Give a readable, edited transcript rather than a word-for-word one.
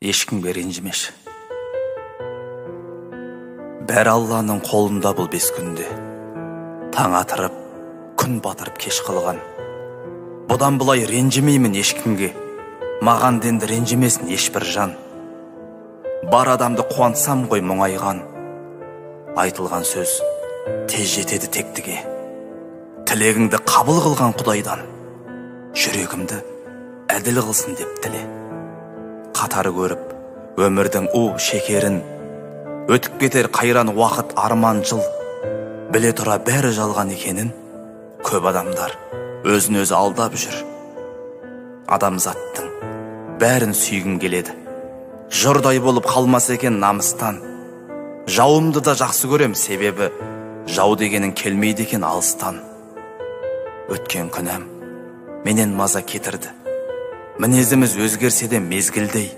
Ешкімге ренжімеші. Бәрі Алланың қолында бұл 5 күнде. Таң атырып, күн батырып кеш қылған. Бұдан былай ренжімеймін ешкімге. Маған денді ренжімесін ешбір жан. Бар адамды қуантсам ғой мұңайған. Айтылған сөз тез жетеді тектіге. Тілегіңді қабыл қылған Құдайдан. Жүрегімді әділ қылсын деп тіле. Қатар көріп, өмірдің у шекерін, өтіп кетер қайран уақыт арман жыл. Біле тұра бәрі жалған екенін, көп адамдар өзін өзі алдап жүр. Адамзаттың бәрін сүйгім келеді. Жұрдай болып қалмас екен намыстан. Жауымды да жақсы көрем, себебі жау дегенің келмейді екен алыстан. Өткен күнәм менен маза кетірді. Мінезіміз өзгерсе де мезгілдей.